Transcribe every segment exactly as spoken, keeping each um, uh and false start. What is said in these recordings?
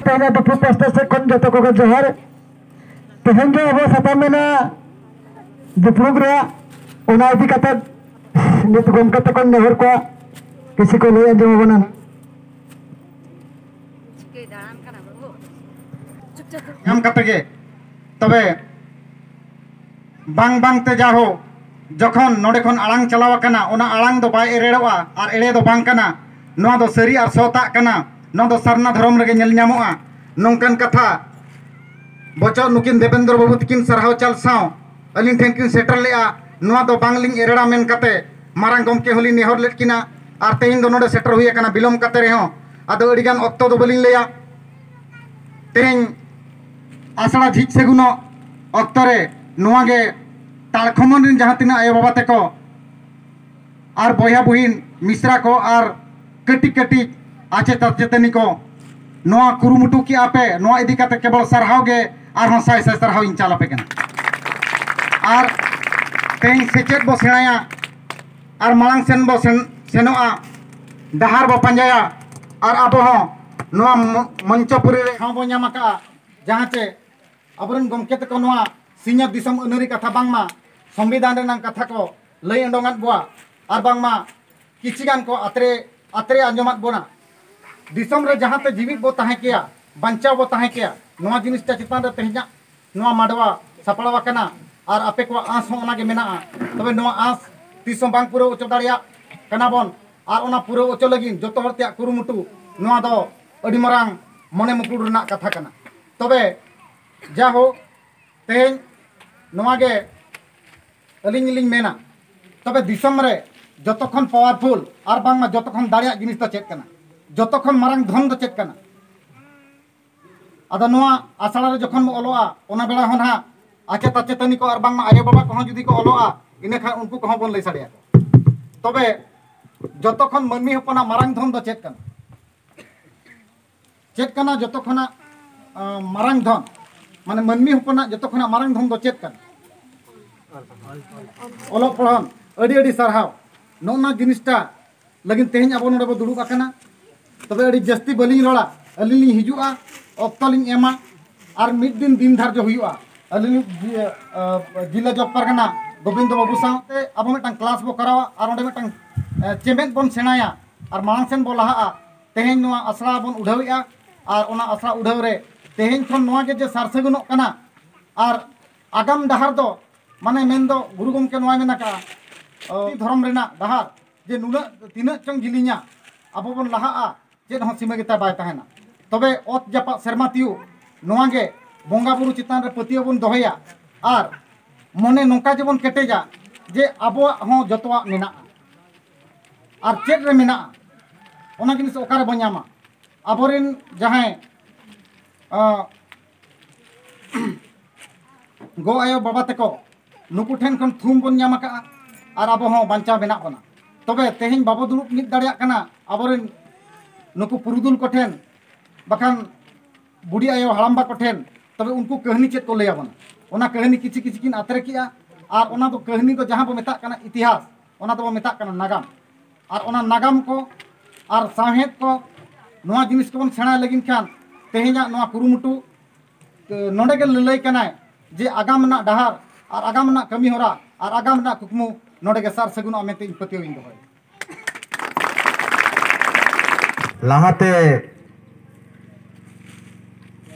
ᱛᱮᱦᱮᱧ ᱫᱤᱯᱞᱩ ᱯᱟᱥᱴᱟ ᱥᱮᱫ ᱠᱷᱚᱱ ᱡᱚᱛᱚ ᱠᱚᱜᱮ ᱡᱚᱦᱟᱨ᱾ ᱛᱮᱦᱮᱧ ᱫᱚ ᱟᱵᱚ ᱥᱟᱛᱟᱢ ᱢᱮᱱᱟᱜᱼᱟ ᱫᱤᱯᱞᱩ ᱨᱮᱭᱟᱜ, ᱚᱱᱟ ᱤᱫᱤ ᱠᱟᱛᱮ ᱱᱤᱛ ᱜᱚᱢᱠᱮ ᱛᱟᱠᱚᱧ ᱱᱮᱦᱚᱨ ᱠᱚᱣᱟ, ᱠᱤᱪᱷᱩ ᱠᱚ ᱞᱟᱹᱭ ᱟᱸᱡᱚᱢ ᱟᱵᱚᱱᱟ᱾ ᱧᱟᱢ ᱠᱟᱛᱮ ᱜᱮ, ᱛᱚᱵᱮ ᱵᱟᱝ ᱵᱟᱝ ᱛᱮ ᱡᱟᱦᱳ, ᱡᱚᱠᱷᱚᱱ ᱱᱚᱰᱮ ᱠᱷᱚᱱ ᱟᱲᱟᱝ ᱪᱟᱞᱟᱣ ᱟᱠᱟᱱᱟ, ᱚᱱᱟ ᱟᱲᱟᱝ ᱫᱚ ᱵᱟᱭ ᱮᱨᱮᱲᱚᱜᱼᱟ ᱟᱨ ᱮᱲᱮ ᱫᱚ ᱵᱟᱝ ᱠᱟᱱᱟ᱾ ᱱᱚᱣᱟ ᱫᱚ ᱥᱟᱹᱨᱤ ᱟᱨ ᱥᱚᱛᱟᱜ ᱠᱟᱱᱟ᱾ ᱱᱚᱣᱟ ᱫᱚ ᱥᱟᱨᱱᱟ ᱫᱷᱚᱨᱚᱢ ᱨᱮᱜᱮ ᱧᱮᱞ ᱧᱟᱢᱚᱜᱼᱟ᱾ ᱱᱚᱝᱠᱟᱱ ᱠᱟᱛᱷᱟ ᱵᱚᱪᱚᱱ ᱱᱩᱠᱤᱱ ᱫᱮᱵᱮᱱᱫᱨᱚ ᱵᱟᱹᱵᱩ ᱛᱟᱹᱠᱤᱱ ᱥᱟᱨᱦᱟᱣ ᱪᱟᱞ ᱥᱟᱶ ᱟᱹᱞᱤᱧ ᱴᱷᱮᱱ ᱠᱤᱱ ᱥᱮᱴᱮᱨ ᱞᱮᱫᱼᱟ᱾ ᱱᱚᱣᱟ ᱫᱚ ᱵᱟᱝᱞᱤᱧ ᱮᱨᱮᱲᱟ ᱢᱮᱱ ᱠᱟᱛᱮ ᱢᱟᱨᱟᱝ ᱜᱚᱢᱠᱮ ᱦᱚᱸᱞᱤᱧ ᱱᱮᱦᱚᱨ ᱞᱮᱫ ᱠᱤᱱᱟ᱾ ᱟᱨ ᱛᱮᱦᱮᱧ ᱫᱚ ᱱᱚᱰᱮ ᱥᱮᱴᱮᱨ ᱦᱩᱭ ᱟᱠᱟᱱᱟ ᱵᱤᱞᱚᱢ ᱠᱟᱛᱮ ᱨᱮᱦᱚᱸ᱾ ᱟᱫᱚ ᱟᱹᱰᱤᱜᱟᱱ ᱚᱠᱛᱚ ᱫᱚ ᱵᱟᱹᱞᱤᱧ ᱞᱟᱹᱭᱟ᱾ ᱛᱮᱦᱮᱧ ᱟᱥᱲᱟ ᱡᱷᱤᱡ ᱥᱟᱹᱜᱩᱱᱚᱜ ᱚᱠᱛᱚ ᱨᱮ ᱱᱚᱣᱟ ᱜᱮ ᱛᱟᱲᱠᱷᱚᱢᱚᱱ ᱨᱮᱱ ᱡᱟᱦᱟᱸ ᱛᱤᱱᱟᱹᱜ ᱟᱭᱳᱼᱵᱟᱵᱟ ᱛᱟᱠᱚ ᱟᱨ ᱵᱚᱭᱦᱟ ᱵᱩᱦᱤᱱ ᱢᱤᱥᱨᱟ ᱠᱚ ᱟᱨ ᱠᱟᱹᱴᱤᱡ ᱠᱟᱹᱴᱤᱡ ᱟᱪᱮᱛ ᱟᱪᱮᱛᱟᱹᱱᱤ ᱠᱚ, ᱱᱚᱣᱟ ᱠᱩᱨᱩᱢᱩᱴᱩ ᱠᱮᱜᱼᱟ ᱯᱮ, ᱱᱚᱣᱟ ᱤᱫᱤ ᱠᱟᱛᱮ ᱠᱮᱵᱚᱞ ᱥᱟᱨᱦᱟᱣ ᱜᱮ, ᱟᱨᱦᱚᱸ ᱥᱟᱭ ᱥᱟᱭ ᱥᱟᱨᱦᱟᱣ ᱤᱧ ᱪᱟᱞ ᱟᱯᱮ ᱠᱟᱱᱟ᱾ ᱟᱨ ᱛᱮᱦᱮᱧ ᱥᱮᱪᱮᱫ ᱵᱚ ᱥᱮᱬᱟᱭᱟ ᱟᱨ ᱢᱟᱲᱟᱝ ᱥᱮᱱ ᱵᱚ ᱥᱮᱱ-, ᱥᱮᱱᱚᱜᱼᱟ, ᱰᱟᱦᱟᱨ ᱵᱚ ᱯᱟᱸᱡᱟᱭᱟ᱾ ᱟᱨ ᱟᱵᱚ ᱦᱚᱸ ᱱᱚᱣᱟ ᱢᱚ-, ᱢᱚᱧᱪᱚᱯᱩᱨᱤ ᱨᱮ ᱴᱷᱟᱶ ᱵᱚ ᱧᱟᱢ ᱟᱠᱟᱫᱼᱟ, ᱡᱟᱦᱟᱸ ᱪᱮ ᱟᱵᱚᱨᱮᱱ ᱜᱚᱢᱠᱮ ᱛᱟᱠᱚ ᱱᱚᱣᱟ ᱥᱤᱧᱚᱛ ᱫᱤᱥᱚᱢ ᱟᱹᱱᱟᱹᱨᱤ ᱠᱟᱛᱷᱟ ᱵᱟᱝᱢᱟ ᱥᱚᱝᱵᱤᱫᱷᱟᱱ ᱨᱮᱱᱟᱜ ᱠᱟᱛᱷᱟ ᱠᱚ ᱞᱟᱹᱭ ᱚᱰᱚᱝᱟᱫ ᱵᱚᱣᱟ, ᱟᱨ ᱵᱟᱝᱢᱟ ᱠᱤᱪᱷᱤ ᱜᱟᱱ ᱠᱚ ᱟᱛᱨᱮ, ᱟᱛᱨᱮ ᱟᱸᱡᱚᱢᱟᱫ ᱵᱚᱱᱟ᱾ ᱫᱤᱥᱚᱢ ᱨᱮ ᱡᱟᱦᱟᱸ ᱛᱮ ᱡᱤᱣᱤᱫ ᱵᱚ ᱛᱟᱦᱮᱸ ᱠᱮᱭᱟ, ᱵᱟᱧᱪᱟᱣ ᱵᱚ ᱛᱟᱦᱮᱸ ᱠᱮᱭᱟ, ᱱᱚᱣᱟ ᱡᱤᱱᱤᱥᱴᱟ ᱪᱮᱛᱟᱱ ᱨᱮ ᱛᱮᱦᱮᱧᱟᱜ ᱱᱚᱣᱟ ᱢᱟᱰᱣᱟ ᱥᱟᱯᱲᱟᱣ ᱟᱠᱟᱱᱟ᱾ ᱟᱨ ᱟᱯᱮ ᱠᱚᱣᱟᱜ ᱟᱸᱥ ᱦᱚᱸ ᱚᱱᱟᱜᱮ ᱢᱮᱱᱟᱜᱼᱟ᱾ ᱛᱚᱵᱮ ᱱᱚᱣᱟ ᱟᱸᱥ ᱛᱤᱥ ᱦᱚᱸ ᱵᱟᱝ ᱯᱩᱨᱟᱹᱣ ᱦᱚᱪᱚ ᱫᱟᱲᱮᱭᱟᱜ ᱠᱟᱱᱟ ᱵᱚᱱ᱾ ᱟᱨ ᱚᱱᱟ ᱯᱩᱨᱟᱹᱣ ᱦᱚᱪᱚ ᱞᱟᱹᱜᱤᱫ ᱡᱚᱛᱚ ᱦᱚᱲ ᱛᱮᱭᱟᱜ ᱠᱩᱨᱩᱢᱩᱴᱩ, ᱱᱚᱣᱟ ᱫᱚ ᱟᱹᱰᱤ ᱢᱟᱨᱟᱝ ᱢᱚᱱᱮ ᱢᱩᱠᱩᱲ ᱨᱮᱱᱟᱜ ᱠᱟᱛᱷᱟ ᱠᱟᱱᱟ᱾ ᱛᱚᱵᱮ ᱡᱟᱭᱦᱳᱠ, ᱛᱮᱦᱮᱧ ᱱᱚᱣᱟ ᱜᱮ ᱟᱹᱞᱤᱧ ᱞᱤᱧ ᱢᱮᱱᱟ, ᱛᱚᱵᱮ ᱫᱤᱥᱚᱢ ᱨᱮ ᱡᱚᱛᱚ ᱠᱷᱚᱱ ᱯᱟᱣᱟᱨᱯᱷᱩᱞ ᱟᱨ ᱵᱟᱝᱢᱟ ᱡᱚᱛᱚ ᱠᱷᱚᱱ ᱫᱟᱲᱮᱭᱟᱜ ᱡᱤᱱᱤᱥ ᱫᱚ ᱪᱮᱫ ᱠᱟᱱᱟ? ᱡᱚᱛᱚ ᱠᱷᱚᱱ ᱢᱟᱨᱟᱝ ᱫᱷᱚᱱ ᱫᱚ ᱪᱮᱫ ᱠᱟᱱᱟ? ᱟᱫᱚ ᱱᱚᱣᱟ ᱟᱥᱲᱟ ᱨᱮ ᱡᱚᱠᱷᱚᱱ ᱵᱚ ᱚᱞᱚᱜᱼᱟ, ᱚᱱᱟ ᱵᱮᱲᱟ ᱦᱚᱸ ᱱᱟᱦᱟᱜ ᱟᱪᱮᱛ ᱟᱪᱮᱛᱟᱹᱱᱤ ᱠᱚ ᱟᱨ ᱵᱟᱝᱢᱟ ᱟᱭᱳᱼᱵᱟᱵᱟ ᱠᱚᱦᱚᱸ ᱡᱩᱫᱤ ᱠᱚ ᱚᱞᱚᱜᱼᱟ, ᱤᱱᱟᱹᱠᱷᱟᱱ ᱩᱱᱠᱩ ᱠᱚᱦᱚᱸ ᱵᱚᱱ ᱞᱟᱹᱭ ᱥᱟᱰᱮᱭᱟᱠᱚᱣᱟ᱾ ᱛᱚᱵᱮ ᱡᱚᱛᱚ ᱠᱷᱚᱱ ᱢᱟᱹᱱᱢᱤ ᱦᱚᱯᱚᱱᱟᱜ ᱢᱟᱨᱟᱝ ᱫᱷᱚᱱ ᱫᱚ ᱪᱮᱫ ᱠᱟᱱᱟ? ᱪᱮᱫ ᱠᱟᱱᱟ ᱡᱚᱛᱚ ᱠᱷᱚᱱᱟᱜ, ᱟᱸ, ᱢᱟᱨᱟᱝ ᱫᱷᱚᱱ? ᱢᱟᱱᱮ ᱢᱟᱹᱱᱢᱤ ᱦᱚᱯᱚᱱᱟᱜ ᱡᱚᱛᱚ ᱠᱷᱚᱱᱟᱜ ᱢᱟᱨᱟᱝ ᱫᱷᱚᱱ ᱫᱚ ᱪᱮᱫ ᱠᱟᱱᱟ? ᱚᱞᱚᱜ ᱯᱚᱲᱦᱚᱱ᱾ ᱟᱹᱰᱤ ᱟᱹᱰᱤ ᱥᱟᱨᱦᱟᱣ᱾ ᱱᱚᱜᱼᱚ ᱱᱚᱣᱟ ᱡᱤᱱᱤᱥᱴᱟ ᱞᱟᱹᱜᱤᱫ ᱛᱮᱦᱮᱧ ᱟᱵᱚ ᱱᱚᱰᱮ ᱵᱚ ᱫᱩᱲᱩᱵ ᱟᱠᱟᱱᱟ᱾ ᱛᱚᱵᱮ ᱟᱹᱰᱤ ᱡᱟᱹᱥᱛᱤ ᱵᱟᱹᱞᱤᱧ ᱨᱚᱲᱟ, ᱟᱹᱞᱤᱧ ᱞᱤᱧ ᱦᱤᱡᱩᱜᱼᱟ, ᱚᱠᱛᱚ ᱞᱤᱧ ᱮᱢᱟ, ᱟᱨ ᱢᱤᱫ ᱫᱤᱱ ᱫᱤᱱ ᱫᱷᱟᱨᱡᱚ ᱦᱩᱭᱩᱜᱼᱟ᱾ ᱟᱹᱞᱤᱧ ᱞᱤᱧ ᱡᱤ-, ᱟ, ᱡᱤᱞᱟ ᱡᱚᱜᱽ ᱯᱟᱨᱜᱟᱱᱟ ᱜᱳᱵᱤᱱᱫᱚ ᱵᱟᱹᱵᱩ ᱥᱟᱶᱛᱮ ᱟᱵᱚ ᱢᱤᱫᱴᱟᱝ ᱠᱞᱟᱥ ᱵᱚ ᱠᱚᱨᱟᱣᱟ ᱟᱨ ᱚᱸᱰᱮ ᱢᱤᱫᱴᱟᱝ, ᱮ, ᱪᱮᱢᱮᱫ ᱵᱚᱱ ᱥᱮᱬᱟᱭᱟ ᱟᱨ ᱢᱟᱲᱟᱝ ᱥᱮᱱ ᱵᱚ ᱞᱟᱦᱟᱜᱼᱟ᱾ ᱛᱮᱦᱮᱧ ᱱᱚᱣᱟ ᱟᱥᱲᱟ ᱵᱚᱱ ᱩᱰᱷᱟᱹᱣᱮᱜᱼᱟ ᱟᱨ ᱚᱱᱟ ᱟᱥᱲᱟ ᱩᱰᱷᱟᱹᱣ ᱨᱮ ᱛᱮᱦᱮᱧ ᱠᱷᱚᱱ ᱱᱚᱣᱟ ᱜᱮ ᱡᱮ ᱥᱟᱨ ᱥᱟᱹᱜᱩᱱᱚᱜ ᱠᱟᱱᱟ ᱟᱨ ᱟᱜᱟᱢ ᱰᱟᱦᱟᱨ ᱫᱚ, ᱢᱟᱱᱮ, ᱢᱮᱱᱫᱚ ᱜᱩᱨᱩ ᱜᱚᱢᱠᱮ ᱱᱚᱣᱟᱭ ᱢᱮᱱ ᱟᱠᱟᱫᱼᱟ, ᱚ, ᱫᱷᱚᱨᱚᱢ ᱨᱮᱱᱟᱜ ᱰᱟᱦᱟᱨ ᱡᱮ ᱱᱩᱱᱟᱹᱜ, ᱛᱤᱱᱟᱹᱜ ᱪᱚᱝ ᱡᱤᱞᱤᱧᱟ, ᱟᱵᱚ ᱵᱚᱱ ᱞᱟᱦᱟᱜᱼᱟ, ᱪᱮᱫ ᱦᱚᱸ ᱥᱤᱢᱟᱹ ᱜᱮᱛᱟ ᱵᱟᱭ ᱛᱟᱦᱮᱱᱟ᱾ ᱛᱚᱵᱮ ᱚᱛ ᱡᱟᱯᱟᱜ ᱥᱮᱨᱢᱟ ᱛᱤᱭᱩᱜ, ᱱᱚᱣᱟ ᱜᱮ ᱵᱚᱸᱜᱟ ᱵᱩᱨᱩ ᱪᱮᱛᱟᱱ ᱨᱮ ᱯᱟᱹᱛᱭᱟᱹᱣ ᱵᱚᱱ ᱫᱚᱦᱚᱭᱟ ᱟᱨ ᱢᱚᱱᱮ ᱱᱚᱝᱠᱟ ᱡᱮᱵᱚᱱ ᱠᱮᱴᱮᱡᱟ ᱡᱮ ᱟᱵᱚᱣᱟᱜ ᱦᱚᱸ ᱡᱚᱛᱚᱣᱟᱜ ᱢᱮᱱᱟᱜᱼᱟ ᱟᱨ ᱪᱮᱫ ᱨᱮ ᱢᱮᱱᱟᱜᱼᱟ, ᱚᱱᱟ ᱡᱤᱱᱤᱥ ᱚᱠᱟᱨᱮ ᱵᱚᱱ ᱧᱟᱢᱟ? ᱟᱵᱚᱨᱮᱱ ᱡᱟᱦᱟᱸᱭ, ᱟᱸ, ᱜᱚ ᱟᱭᱳ ᱵᱟᱵᱟ ᱛᱟᱠᱚ, ᱱᱩᱠᱩ ᱴᱷᱮᱱ ᱠᱷᱚᱱ ᱛᱷᱩᱢ ᱵᱚᱱ ᱧᱟᱢ ᱟᱠᱟᱫᱼᱟ ᱟᱨ ᱟᱵᱚ ᱦᱚᱸ ᱵᱟᱧᱪᱟᱣ ᱢᱮᱱᱟᱜ ᱵᱚᱱᱟ᱾ ᱛᱚᱵᱮ ᱛᱮᱦᱮᱧ ᱵᱟᱵᱚ ᱫᱩᱲᱩᱵ ᱢᱤᱫ ᱫᱟᱲᱮᱭᱟᱜ ᱠᱟᱱᱟ ᱟᱵᱚᱨᱮᱱ ᱱᱩᱠᱩ ᱯᱩᱨᱩᱫᱷᱩᱞ ᱠᱚᱴᱷᱮᱱ, ᱵᱟᱠᱷᱟᱱ ᱵᱩᱰᱷᱤ ᱟᱭᱳ ᱦᱟᱲᱟᱢᱵᱟ ᱠᱚᱴᱷᱮᱱ, ᱛᱚᱵᱮ ᱩᱱᱠᱩ ᱠᱟᱹᱦᱱᱤ ᱪᱮᱫ ᱠᱚ ᱞᱟᱹᱭ ᱟᱵᱚᱱᱟ? ᱚᱱᱟ ᱠᱟᱹᱦᱱᱤ ᱠᱤᱪᱷᱤ ᱠᱤᱪᱷᱤ ᱠᱤᱱ ᱟᱛᱨᱮ ᱠᱮᱜᱼᱟ ᱟᱨ ᱚᱱᱟ ᱫᱚ ᱠᱟᱹᱦᱱᱤ ᱫᱚ ᱡᱟᱦᱟᱸ ᱵᱚ ᱢᱮᱛᱟᱜ ᱠᱟᱱᱟ ᱤᱛᱤᱦᱟᱥ, ᱚᱱᱟ ᱫᱚᱵᱚ ᱢᱮᱛᱟᱜ ᱠᱟᱱᱟ ᱱᱟᱜᱟᱢ᱾ ᱟᱨ ᱚᱱᱟ ᱱᱟᱜᱟᱢ ᱠᱚ ᱟᱨ ᱥᱟᱶᱦᱮᱫ ᱠᱚ, ᱱᱚᱣᱟ ᱡᱤᱱᱤᱥ ᱠᱚᱵᱚᱱ ᱥᱮᱬᱟᱭ ᱞᱟᱹᱜᱤᱫ ᱠᱷᱟᱱ ᱛᱮᱦᱮᱧᱟᱜ ᱱᱚᱣᱟ ᱠᱩᱨᱩᱢᱩᱴᱩ, ᱮ, ᱱᱚᱰᱮ ᱜᱮ ᱞᱟᱹᱞᱟᱹᱭ ᱠᱟᱱᱟᱭ ᱡᱮ ᱟᱜᱟᱢ ᱨᱮᱱᱟᱜ ᱰᱟᱦᱟᱨ ᱟᱨ ᱟᱜᱟᱢ ᱨᱮᱱᱟᱜ ᱠᱟᱹᱢᱤ ᱦᱚᱨᱟ ᱟᱨ ᱟᱜᱟᱢ ᱨᱮᱱᱟᱜ ᱠᱩᱠᱢᱩ ᱱᱚᱰᱮ ᱜᱮ ᱥᱟᱨ ᱥᱟᱹᱜᱩᱱᱚᱜᱼᱟ ᱢᱮᱱᱛᱮ ᱤᱧ ᱯᱟᱹᱛᱭᱟᱹᱣ ᱤᱧ ᱫᱚᱦᱚᱭᱟ᱾ ᱞᱟᱦᱟᱛᱮ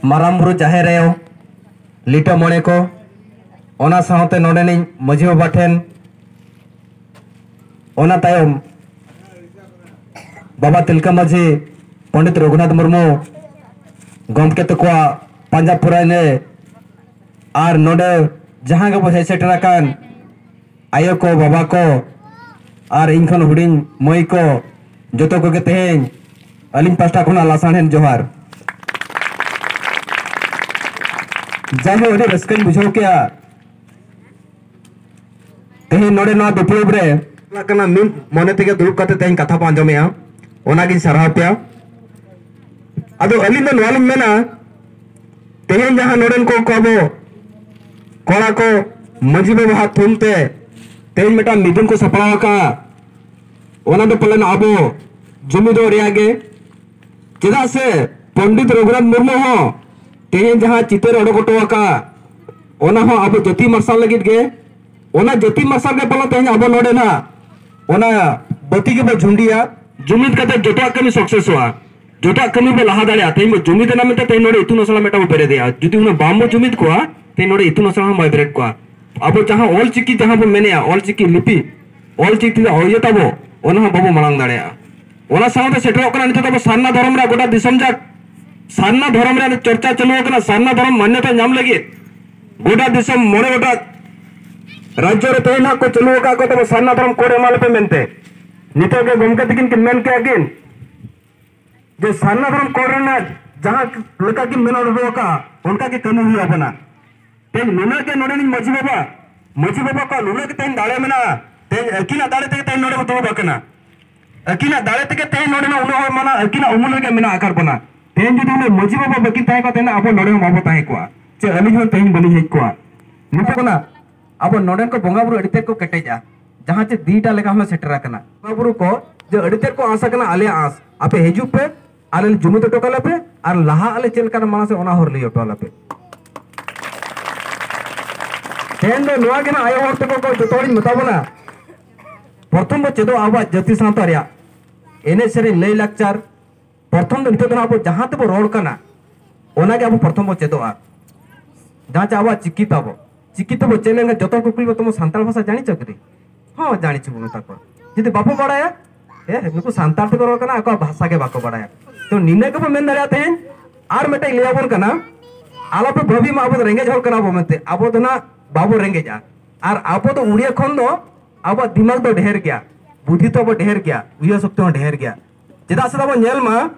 ᱢᱟᱨᱟᱝ ᱵᱩᱨᱩ, ᱡᱟᱦᱮᱨ ᱟᱭᱳ, ᱞᱤᱴᱟᱹ ᱢᱚᱬᱮ ᱠᱚ, ᱚᱱᱟ ᱥᱟᱶᱛᱮ ᱱᱚᱰᱮᱱᱤᱡ ᱢᱟᱹᱡᱷᱤ ᱵᱟᱵᱟ ᱴᱷᱮᱱ, ᱚᱱᱟ ᱛᱟᱭᱚᱢ ᱵᱟᱵᱟ ᱛᱤᱞᱠᱟᱹ ᱢᱟᱹᱡᱷᱤ, ᱯᱚᱱᱰᱤᱛ ᱨᱚᱜᱷᱩᱱᱟᱛᱷ ᱢᱩᱨᱢᱩ ᱜᱚᱢᱠᱮ ᱛᱟᱠᱚᱣᱟᱜ ᱯᱟᱸᱡᱟ ᱯᱩᱨᱟᱭ ᱨᱮ, ᱟᱨ ᱱᱚᱰᱮ ᱡᱟᱦᱟᱸ ᱜᱮᱵᱚ ᱦᱮᱡ ᱥᱮᱴᱮᱨ ᱟᱠᱟᱱ, ᱟᱭᱳ ᱠᱚ, ᱵᱟᱵᱟ ᱠᱚ, ᱟᱨ ᱤᱧ ᱠᱷᱚᱱ ᱦᱩᱰᱤᱧ ᱢᱟᱹᱭ ᱠᱚ, ᱡᱚᱛᱚ ᱠᱚᱜᱮ ᱛᱮᱦᱮᱧ ᱟᱹᱞᱤᱧ ᱯᱟᱥᱴᱟ ᱠᱷᱚᱱᱟᱜ ᱞᱟᱥᱟᱲᱦᱮᱫ ᱡᱚᱦᱟᱨ᱾ ᱡᱟᱭᱦᱳᱠ, ᱟᱹᱰᱤ ᱨᱟᱹᱥᱠᱟᱹᱧ ᱵᱩᱡᱷᱟᱹᱣ ᱠᱮᱜᱼᱟ ᱛᱮᱦᱮᱧ ᱱᱚᱰᱮ ᱱᱚᱣᱟ ᱫᱩᱯᱲᱩᱵ ᱨᱮ᱾ ᱪᱟᱞᱟᱜ ᱠᱟᱱᱟ, ᱢᱤᱫ ᱢᱚᱱᱮ ᱛᱮᱜᱮ ᱫᱩᱲᱩᱵ ᱠᱟᱛᱮ ᱛᱮᱦᱮᱧ ᱠᱟᱛᱷᱟ ᱵᱚ ᱟᱸᱡᱚᱢᱮᱜᱼᱟ, ᱚᱱᱟᱜᱤᱧ ᱥᱟᱨᱦᱟᱣ ᱯᱮᱭᱟ᱾ ᱟᱫᱚ ᱟᱹᱞᱤᱧ ᱫᱚ ᱱᱚᱣᱟ ᱞᱤᱧ ᱢᱮᱱᱟ, ᱛᱮᱦᱮᱧ ᱡᱟᱦᱟᱸ ᱱᱚᱰᱮᱱ ᱠᱚ, ᱠᱚ ᱟᱵᱚ ᱠᱚᱲᱟ ᱠᱚ ᱢᱟᱹᱡᱷᱤ ᱵᱟᱵᱟᱣᱟᱜ ᱛᱷᱩᱢ ᱛᱮ ᱛᱮᱦᱮᱧ ᱢᱤᱫᱴᱟᱝ ᱢᱤᱫᱩᱱ ᱠᱚ ᱥᱟᱯᱲᱟᱣ ᱟᱠᱟᱫᱼᱟ, ᱚᱱᱟ ᱫᱚ ᱯᱟᱞᱮᱱ ᱟᱵᱚ ᱡᱩᱢᱤᱫᱚᱜ ᱨᱮᱭᱟᱜ ᱜᱮ᱾ ᱪᱮᱫᱟᱜ ᱥᱮ ᱯᱚᱱᱰᱤᱛ ᱨᱚᱜᱷᱩᱱᱟᱛᱷ ᱢᱩᱨᱢᱩ ᱦᱚᱸ ᱛᱮᱦᱮᱧ ᱡᱟᱦᱟᱸ ᱪᱤᱛᱟᱹᱨ ᱚᱰᱚᱠ ᱦᱚᱴᱚ ᱟᱠᱟᱫᱼᱟ, ᱚᱱᱟ ᱦᱚᱸ ᱟᱵᱚ ᱡᱟᱹᱛᱤ ᱢᱟᱨᱥᱟᱞ ᱞᱟᱹᱜᱤᱫ ᱜᱮ᱾ ᱚᱱᱟ ᱡᱟᱹᱛᱤ ᱢᱟᱨᱥᱟᱞ ᱜᱮ ᱯᱟᱞᱮ ᱛᱮᱦᱮᱧ ᱟᱵᱚ ᱱᱚᱰᱮ ᱱᱟᱦᱟᱜ ᱚᱱᱟ ᱵᱟᱹᱛᱤ ᱜᱮᱵᱚ ᱡᱷᱩᱸᱰᱤᱭᱟ᱾ ᱡᱩᱢᱤᱫ ᱠᱟᱛᱮ ᱡᱚᱛᱚᱣᱟᱜ ᱠᱟᱹᱢᱤ ᱥᱟᱠᱥᱮᱥᱚᱜᱼᱟ, ᱡᱚᱛᱚᱣᱟᱜ ᱠᱟᱹᱢᱤ ᱵᱚ ᱞᱟᱦᱟ ᱫᱟᱲᱮᱭᱟᱜᱼᱟ᱾ ᱛᱮᱦᱮᱧ ᱵᱚ ᱡᱩᱢᱤᱫ ᱮᱱᱟ ᱢᱮᱱᱛᱮ ᱛᱮᱦᱮᱧ ᱱᱚᱰᱮ ᱤᱛᱩᱱ ᱟᱥᱲᱟ ᱢᱤᱫᱴᱟᱝ ᱵᱚ ᱵᱮᱨᱮᱫᱮᱜᱼᱟ᱾ ᱡᱩᱫᱤ ᱩᱱᱟᱹᱜ ᱵᱟᱝ ᱵᱚ ᱡᱩᱢᱤᱫ ᱠᱚᱜᱼᱟ, ᱛᱮᱦᱮᱧ ᱱᱚᱰᱮ ᱤᱛᱩᱱ ᱟᱥᱲᱟ ᱦᱚᱸ ᱵᱟᱭ ᱵᱮᱨᱮᱫ ᱠᱚᱜᱼᱟ᱾ ᱟᱵᱚ ᱡᱟᱦᱟᱸ ᱚᱞ ᱪᱤᱠᱤ ᱡᱟᱦᱟᱸ ᱵᱚ ᱢᱮᱱᱮᱜᱼᱟ, ᱚᱞ ᱪᱤᱠᱤ ᱞᱤᱯᱤ, ᱚᱞ ᱪᱤᱠᱤ ᱛᱮ ᱤᱭᱟᱹ ᱛᱟᱵᱚ, ᱚᱱᱟ ᱦᱚᱸ ᱵᱟᱵᱚ ᱢᱟᱲᱟᱝ ᱫᱟᱲᱮᱭᱟᱜᱼᱟ᱾ ᱚᱱᱟ ᱥᱟᱶᱛᱮ ᱥᱮᱴᱮᱨᱚᱜ ᱠᱟᱱᱟ ᱱᱤᱛᱚᱜ ᱫᱚ ᱟᱵᱚ ᱥᱟᱨᱱᱟ ᱫᱷᱚᱨᱚᱢ ᱨᱮᱭᱟᱜ ᱜᱚᱴᱟ ᱫᱤᱥᱚᱢ ᱡᱟᱠ ᱥᱟᱨᱱᱟ ᱫᱷᱚᱨᱚᱢ ᱨᱮᱭᱟᱜ ᱪᱚᱨᱪᱟ ᱪᱟᱹᱞᱩ ᱟᱠᱟᱱᱟ᱾ ᱥᱟᱨᱱᱟ ᱫᱷᱚᱨᱚᱢ ᱢᱟᱱᱭᱚᱛᱟ ᱧᱟᱢ ᱞᱟᱹᱜᱤᱫ ᱜᱚᱴᱟ ᱫᱤᱥᱚᱢ ᱢᱚᱬᱮ ᱜᱚᱴᱟᱝ ᱨᱟᱡᱽᱡᱚ ᱨᱮ ᱛᱮᱦᱮᱧ ᱦᱟᱸᱜ ᱠᱚ ᱪᱟᱹᱞᱩ ᱟᱠᱟᱫ ᱠᱚ ᱛᱟᱵᱚ ᱥᱟᱨᱱᱟ ᱫᱷᱚᱨᱚᱢ ᱠᱳᱰ ᱮᱢᱟ ᱞᱮᱯᱮ ᱢᱮᱱᱛᱮ᱾ ᱱᱤᱛᱚᱜ ᱜᱮ ᱜᱚᱢᱠᱮ ᱛᱟᱹᱠᱤᱱ ᱠᱤᱱ ᱢᱮᱱ ᱠᱮᱜᱼᱟ ᱠᱤᱱ ᱡᱮ ᱥᱟᱨᱱᱟ ᱫᱷᱚᱨᱚᱢ ᱠᱳᱰ ᱨᱮᱱᱟᱜ ᱡᱟᱦᱟᱸ ᱞᱮᱠᱟ ᱠᱤᱱ ᱢᱮᱱ ᱚᱰᱚᱠ ᱟᱠᱟᱫᱼᱟ, ᱚᱱᱠᱟ ᱜᱮ ᱠᱟᱹᱢᱤ ᱦᱩᱭ ᱟᱵᱚᱱᱟ᱾ ᱛᱮᱦᱮᱧ ᱱᱩᱱᱟᱹᱜ ᱜᱮ ᱱᱚᱰᱮᱱᱤᱡ ᱢᱟᱹᱡᱷᱤ ᱵᱟᱵᱟ, ᱢᱟᱹᱡᱷᱤ ᱵᱟᱵᱟ ᱠᱚᱣᱟᱜ ᱱᱩᱱᱟᱹᱜ ᱜᱮ ᱛᱮᱦᱮᱧ ᱫᱟᱲᱮ ᱢᱮᱱᱟᱜᱼᱟ, ᱛᱮᱦᱮᱧ ᱟᱹᱠᱤᱱᱟᱜ ᱫᱟᱲᱮ ᱛᱮᱜᱮ ᱛᱮᱦᱮᱧ ᱱᱚᱰᱮ ᱵᱚ ᱫᱩᱲᱩᱵ ᱟᱠᱟᱱᱟ᱾ ᱟᱹᱠᱤᱱᱟᱜ ᱫᱟᱲᱮ ᱛᱮᱜᱮ ᱛᱮᱦᱮᱧ ᱱᱚᱰᱮᱱᱟᱜ ᱩᱱᱟᱹᱜ ᱦᱚᱲ ᱢᱟᱱᱟ ᱟᱹᱠᱤᱱᱟᱜ ᱩᱢᱩᱞ ᱨᱮᱜᱮ ᱢᱮᱱᱟᱜ ᱟᱠᱟᱫ ᱵᱚᱱᱟ᱾ ᱛᱮᱦᱮᱧ ᱡᱩᱫᱤ ᱩᱱᱟᱹᱜ ᱢᱟᱹᱡᱷᱤ ᱵᱟᱵᱟ ᱵᱟᱹᱠᱤᱱ ᱛᱟᱦᱮᱸ ᱠᱚᱜᱼᱟ, ᱛᱮᱦᱮᱧ ᱟᱵᱚ ᱱᱚᱰᱮ ᱦᱚᱸ ᱵᱟᱵᱚ ᱛᱟᱦᱮᱸ ᱠᱚᱜᱼᱟ, ᱪᱮ ᱟᱹᱞᱤᱧ ᱦᱚᱸ ᱛᱮᱦᱮᱧ ᱵᱟᱹᱞᱤᱧ ᱦᱮᱡ ᱠᱚᱜᱼᱟ᱾ ᱱᱤᱛᱚᱜ ᱠᱷᱚᱱᱟᱜ ᱟᱵᱚ ᱱᱚᱰᱮᱱ ᱠᱚ ᱵᱚᱸᱜᱟ ᱵᱩᱨᱩ ᱟᱹᱰᱤ ᱛᱮᱫ ᱠᱚ ᱠᱮᱴᱮᱡᱟ, ᱡᱟᱦᱟᱸ ᱪᱮ ᱫᱤᱭᱤᱴᱟ ᱞᱮᱠᱟ ᱦᱚᱸᱞᱮ ᱥᱮᱴᱮᱨ ᱟᱠᱟᱱᱟ᱾ ᱵᱚᱸᱜᱟ ᱵᱩᱨᱩ ᱠᱚ ᱡᱮ ᱟᱹᱰᱤ ᱛᱮᱫ ᱠᱚ ᱟᱸᱥ ᱟᱠᱟᱱᱟ, ᱟᱞᱮᱭᱟᱜ ᱟᱸᱥ, ᱟᱯᱮ ᱦᱤᱡᱩᱜ ᱯᱮ, ᱟᱞᱮ ᱞᱮ ᱡᱩᱢᱤᱫ ᱦᱚᱴᱚ ᱠᱟᱞᱮ ᱯᱮ, ᱟᱨ ᱞᱟᱦᱟ ᱟᱞᱮ ᱪᱮᱫ ᱞᱮᱠᱟᱱ ᱢᱟᱲᱟᱝ ᱥᱮᱫ ᱚᱱᱟ ᱦᱚᱨ ᱞᱟᱹᱭ ᱦᱚᱴᱚ ᱟᱞᱮ ᱯᱮ᱾ ᱛᱮᱦᱮᱧ ᱫᱚ ᱱᱚᱣᱟ ᱜᱮ ᱱᱟᱜ ᱟᱭᱳ ᱦᱚᱲ ᱛᱟᱠᱚ ᱠᱚ ᱡᱚᱛᱚ ᱦᱚᱲᱤᱧ ᱢᱮᱛᱟ ᱵᱚᱱᱟ, ᱯᱨᱚᱛᱷᱚᱢ ᱵᱚ ᱪᱮᱫᱚᱜ ᱟᱵᱚᱣᱟᱜ ᱡᱟᱹᱛᱤ ᱥᱟᱶᱛᱟ ᱨᱮᱭᱟᱜ ᱮᱱᱮᱡ ᱥᱮᱨᱮᱧ ᱞᱟᱹᱭ ᱞᱟᱠᱪᱟᱨ᱾ ᱯᱨᱚᱛᱷᱚᱢ ᱫᱚ ᱱᱤᱛᱚᱜ ᱫᱚ ᱱᱟᱜ ᱟᱵᱚ ᱡᱟᱦᱟᱸ ᱛᱮᱵᱚ ᱨᱚᱲ ᱠᱟᱱᱟ, ᱚᱱᱟᱜᱮ ᱟᱵᱚ ᱯᱨᱚᱛᱷᱚᱢ ᱵᱚ ᱪᱮᱫᱚᱜᱼᱟ᱾ ᱡᱟᱦᱟᱸ ᱪᱮ ᱟᱵᱚᱣᱟᱜ ᱪᱤᱠᱤ ᱛᱟᱵᱚ, ᱪᱤᱠᱤ ᱛᱮᱵᱚ ᱪᱮᱫ ᱞᱮᱱᱠᱷᱟᱱ ᱡᱚᱛᱚ ᱦᱚᱲ ᱠᱚ ᱠᱩᱞᱤ ᱵᱚ, "ᱛᱟᱢᱟ ᱥᱟᱱᱛᱟᱲ ᱵᱷᱟᱥᱟ ᱡᱟᱹᱱᱤ ᱪᱚ ᱠᱤ?" ᱦᱚᱸ, ᱡᱟᱹᱱᱤ ᱪᱚ ᱵᱚ ᱢᱮᱛᱟ ᱠᱚᱣᱟ᱾ ᱡᱩᱫᱤ ᱵᱟᱵᱚ ᱵᱟᱲᱟᱭᱟ, ᱦᱮᱸ, ᱱᱩᱠᱩ ᱥᱟᱱᱛᱟᱲ ᱛᱮᱠᱚ ᱨᱚᱲ ᱠᱟᱱᱟ, ᱟᱠᱚᱣᱟᱜ ᱵᱷᱟᱥᱟ ᱜᱮ ᱵᱟᱠᱚ ᱵᱟᱲᱟᱭᱟ᱾ ᱛᱚ ᱱᱤᱱᱟᱹ ᱜᱮᱵᱚ ᱢᱮᱱ ᱫᱟᱲᱮᱭᱟᱜᱼᱟ ᱛᱮᱦᱮᱧ᱾ ᱟᱨ ᱢᱤᱫᱴᱮᱡ ᱞᱟᱹᱭ ᱟᱵᱚᱱ ᱠᱟᱱᱟ, ᱟᱞᱚᱯᱮ ᱵᱷᱟᱹᱵᱤ ᱢᱟ ᱟᱵᱚ ᱫᱚ ᱨᱮᱸᱜᱮᱡ ᱦᱚᱲ ᱠᱟᱱᱟ ᱵᱚ ᱢᱮᱱᱛᱮ᱾ ᱟᱵᱚ ᱫᱚ ᱱᱟᱜ ᱵᱟᱵᱚ ᱨᱮᱸᱜᱮᱡᱼᱟ᱾ ᱟᱨ ᱟᱵᱚ ᱫᱚ ᱩᱲᱤᱭᱟ ᱠᱷᱚᱱ ᱫᱚ ᱟᱵᱚᱣᱟᱜ ᱫᱤᱢᱟᱜᱽ ᱫᱚ ᱰᱷᱮᱨ ᱜᱮᱭᱟ, ᱵᱩᱫᱷᱤ ᱛᱟᱵᱚ ᱰᱷᱮᱨ ᱜᱮᱭᱟ, ᱩᱭᱦᱟᱹᱨ ᱥᱚᱠᱛᱤ ᱦᱚᱸ ᱰᱷᱮᱨ ᱜᱮᱭᱟ᱾ ᱪᱮᱫᱟᱜ ᱥᱮ ᱛᱟᱵᱚ ᱧᱮᱞ ᱢᱟ,